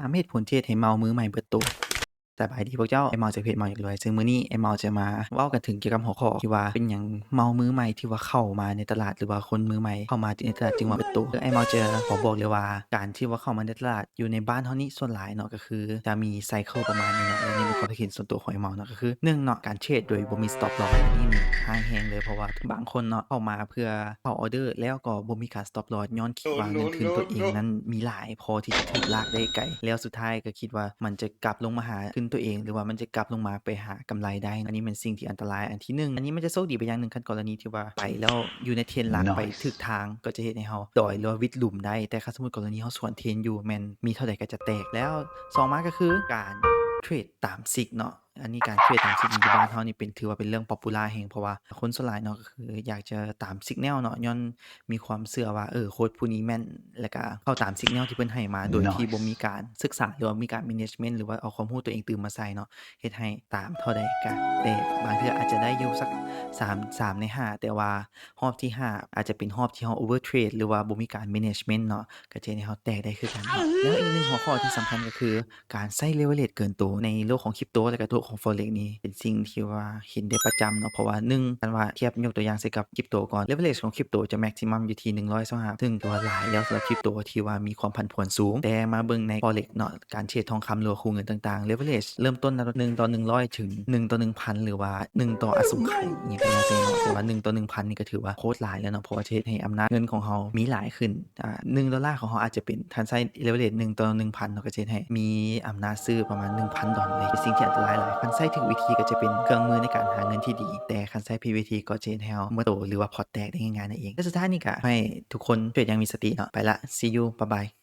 ສາມເຫດຜົນທີ່ເຮັດໃຫ້ເມົາມືໃໝ່ເບິດໂຕ. ສະບາຍດີພວກເຈົ້າ, ອ້າຍເມົາຈາກເພຈເມົາຢາກລວຍ. ເຊິ່ງມື້ນີ້ອ້າຍເມົາຈະມາເວົ້າກັນເຖິງກ່ຽວກັບຫົວຂໍ້ທີ່ວ່າເປັນຫຍັງເມົາມືໃໝ່ທີ່ວ່າເຂົ້າມາໃນຕະຫຼາດ ຫຼືວ່າຄົນມືໃໝ່ເຂົ້າມາໃນຕະຫຼາດຈຶ່ງວ່າເບິດໂຕ. ອ້າຍເມົາຈະຂໍບອກເລີຍວ່າ ການທີ່ວ່າເຂົ້າມາໃນຕະຫຼາດຢູ່ໃນບ້ານເຮົານີ້ ສ່ວນຫຼາຍເນາະ ກໍຄືຈະມີໄຊເຄິນປະມານນີ້ເນາະ ແລະ ນີ້ເປັນຄວາມຄິດເຫັນສ່ວນຕົວຂອງອ້າຍເມົາເນາະ. ກໍຄືໜຶ່ງເນາະ ການເທຣດໂດຍບໍ່ມີສະຕັອບລອສ ອັນນີ້ນີ້ຮ້າຍແຮງເລີຍ ເພາະວ່າບາງຄົນເນາະ ເຂົ້າມາເພື່ອເຂົ້າອອເດີ ແລ້ວກໍບໍ່ມີການສະຕັອບລອສ ຍ້ອນຄິດວ່າເງິນທຶນຕົວເອງນັ້ນມີຫຼາຍພໍທີ່ຈະຖືກລາກໄດ້ໄກ ແລ້ວສຸດທ້າຍກໍຄິດວ່າມັນຈະກັບລົງມາຫາທຶນຕົວເອງ ຫຼືວ່າມັນຈະກັບລົງມາໄປຫາກຳໄລໄດ້. ອັນນີ້ແມ່ນສິ່ງທີ່ອັນຕະລາຍອັນທີໜຶ່ງ. ອັນນີ້ມັນຈະໂຊກດີໄປຢ່າງໜຶ່ງ ຄັນກໍລະນີທີ່ວ່າໄປແລ້ວຢູ່ໃນເທຣນຫຼັກ ໄປຖືກທາງ ກໍຈະເຮັດໃຫ້ເຮົາດອຍ ຫຼືວ່າຫວິດຫຼຸມໄດ້. ແຕ່ຄັນສົມມຸດກໍລະນີເຮົາສວນເທຣນຢູ່ ແມ່ນມີເທົ່າໃດກໍຈະແຕກ. ແລ້ວສອງມາກໍຄືການເທຣດຕາມຊິກເນາະ. ອັນນີ້ການເທຣດຕາມຊິກຢູ່ບ້ານເຮົານີ້ເປັນ ຖືວ່າເປັນເລື່ອງປັອບປູລາແຮງ ເພາະວ່າຄົນສ່ວນຫຼາຍເນາະ ກໍຄືຢາກຈະຕາມຊິກແນວເນາະ ຍ້ອນມີຄວາມເຊື່ອວ່າ ເອີ ໂຄດຜູ້ນີ້ແມ່ນ ແລ້ວກະເຂົ້າຕາມຊິກແນວທີ່ເພິ່ນໃຫ້ມາ ໂດຍທີ່ບໍ່ມີການສຶກສາ ຫຼືວ່າມີການແມເນຈເມັນ ຫຼືວ່າເອົາຄວາມຮູ້ຕົວເອງຕື່ມມາໃສ່ເນາະ ເຮັດໃຫ້ຕາມເທົ່າໃດກະແຕກ. ບາງເທື່ອອາດຈະໄດ້ຢູ່ສັກສາມ ສາມໃນຫ້າ ແຕ່ວ່າຮອບທີຫ້າອາດຈະເປັນຮອບທີ່ເຮົາໂອເວີເທຣດ ຫຼືວ່າບໍ່ມີການແມເນຈເມັນເນາະ ກໍຈະເຮັດໃຫ້ເຮົາແຕກໄດ້ຄືກັນເນາະ. ແລ້ວອີກໜຶ່ງຫົວຂໍ້ທີ່ສຳຄັນກໍຄື ການໃຊ້ເລເວເຣຈເກີນໂຕໃນໂລກຂອງຄຣິບໂຕ ແລະກະໂລກຂອງ Forex ນີ້ເປັນສິ່ງທີ່ວ່າເຫັນໄດ້ປະຈຳເນາະ ເພາະວ່າໜຶ່ງ ຄັນວ່າທຽບຍົກຕົວຢ່າງໃສ່ກັບຄຣິບໂຕກ່ອນ ເລເວເຣຈຂອງຄຣິບໂຕຈະ maximum ຢູ່ທີ່ໜຶ່ງຮ້ອຍຊາວຫ້າ ຊຶ່ງຖືວ່າຫຼາຍແລ້ວສຳລັບຄຣິບໂຕທີ່ວ່າມີຄວາມຜັນຜວນສູງ. ແຕ່ມາເບິ່ງໃນ Forex ເນາະ ການເທຣດທອງຄຳ ຫຼືວ່າຄູ່ເງິນຕ່າງໆ ເລເວເຣຈເລີ່ມຕົ້ນນັບໜຶ່ງຕໍ່ໜຶ່ງຮ້ອຍ ເຖິງໜຶ່ງຕໍ່ໜຶ່ງພັນ ຫຼືວ່າໜຶ່ງຕໍ່ອະສົງໄຂ ອີ່ຫຍັງກໍແລ້ວແຕ່ເນາະ ແຕ່ວ່າໜຶ່ງຕໍ່ໜຶ່ງພັນນີ້ກໍຖືວ່າໂຄດຫຼາຍແລ້ວເນາະ ເພາະວ່າຈະເຮັດໃຫ້ອຳນາດເງິນຂອງເຮົາມີຫຼາຍຂຶ້ນ. ອາ ໜຶ່ງໂດລາຂອງເຮົາອາດຈະເປັນ ຄັນໃຊ້ເລເວເຣຈໜຶ່ງຕໍ່ໜຶ່ງພັນເນາະ ກໍຈະເຮັດໃຫ້ມີອຳນາດຊື້ປະມານໜຶ່ງພັນດອນເລີຍ ເປັນສິ່ງທີ່ອັນຕະລາຍຫຼາຍ. ຄັນໃຊ້ຖືກວິທີກໍຈະເປັນເຄື່ອງມືໃນການຫາເງິນທີ່ດີ ແຕ່ຄັນໃຊ້ຜິດວິທີກໍຈະເຮັດໃຫ້ເຮົາເໝິດໂຕ ຫຼືວ່າພອດແຕກໄດ້ງ່າຍໆນັ້ນເອງ. ແລະ ສຸດທ້າຍນີ້ກໍໃຫ້ທຸກຄົນເທຣດຢ່າງມີສະຕິເນາະ. ໄປລະ see you bye bye.